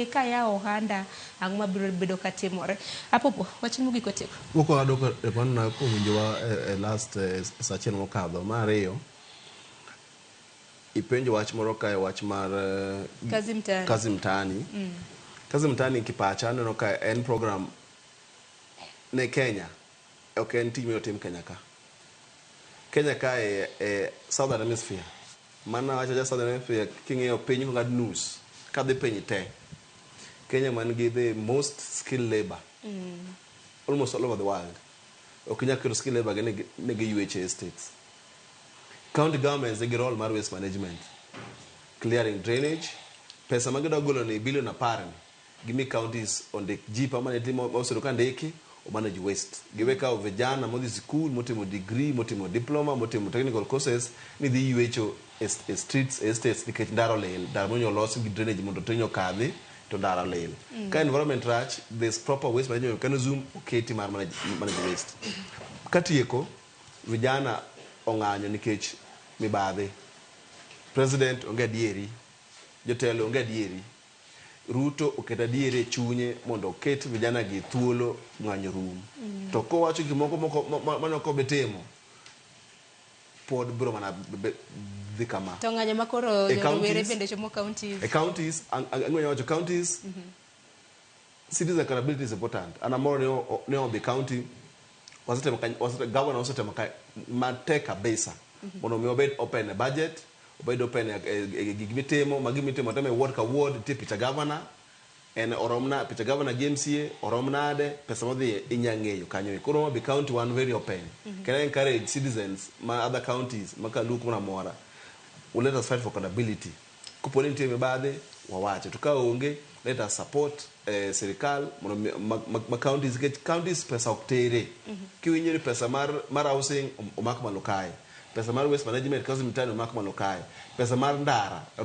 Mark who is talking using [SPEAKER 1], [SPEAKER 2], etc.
[SPEAKER 1] Kayawo ohanda, ang'o mabiro bedo katimore? Apopo, wach mogik watieko.
[SPEAKER 2] Mokwongo adwoko erokamano kuom winjowa e last sa achiel mokadho. Mar ariyo, ipenjo wach moro kae, wach mar
[SPEAKER 1] Kazi Mtaani.
[SPEAKER 2] Kazi Mtaani. Kazi Mtaani kipacha aneno ka en program ne Kenya, ok en tich minyalo tim Kenya ka. Kenya kae e Southern Hemisphere. Mana wacho ja Southern Hemisphere, king'iyo piny kong'ad nus kadhi piny te. Kenya man gi the most skilled labor almost all over the world. Ok inyal keto skilled labor gi ni giyweche e estates. County governments nigi role mar waste management, clearing drainage. Pesa ma gidwa golo ni bilion 10 ni, gimi counties ondik ji permanently mosebedo ka ndiki o manage waste. Giwe kawo vijana modhi sikul, motimo degree, motimo diploma, motimo technical courses ni dhi ywecho e streets, e estates, nikech ndara olil. Ndara monego olos gi drainage mondo drainage okadhi to ndara olil. Ka environment rach, there's proper waste management mechanism oketi mar manage waste. Katieko, vijana ong'anyo nikech mibadhi. President onge adieri, jotelo onge adieri. Ruto oketo adieri e chunye mondo oket vijana gi thuolo, ng'anyo rum. To kowacho gik moko moko mane ok obi timo, pod biro mana dhi kama.
[SPEAKER 1] To ng'anyo ma koro
[SPEAKER 2] E
[SPEAKER 1] rowere
[SPEAKER 2] counties-
[SPEAKER 1] bende chomo counties.
[SPEAKER 2] E counties, ang'o wacho counties, citizen accountability is important. An amoro ne odhi county, wasetemo governor osetemo matek kabisa mondo mi obed open e budget, obed open e gik mitimo, magi mitimo temo e ward ka ward, nitie picha governor, en orom na picha governor gi MCA, orom nade, pesa modhi inya ng'eyo kanyo. Koro Homa Bay County wan very open. Can I encourage citizens ma other counties ma kaluo kumoro amora, let us fight for accountability. Kopo ni nitie mibadhi, wawacho. To ka onge, let us support sirikal mondo ma counties, nikech counties pesa ok tere. Kiwinjo ni pesa mar housing omak malo kae, pesa mar waste management, Kazi Mtaani omak malo kae, pesa mar ndara road.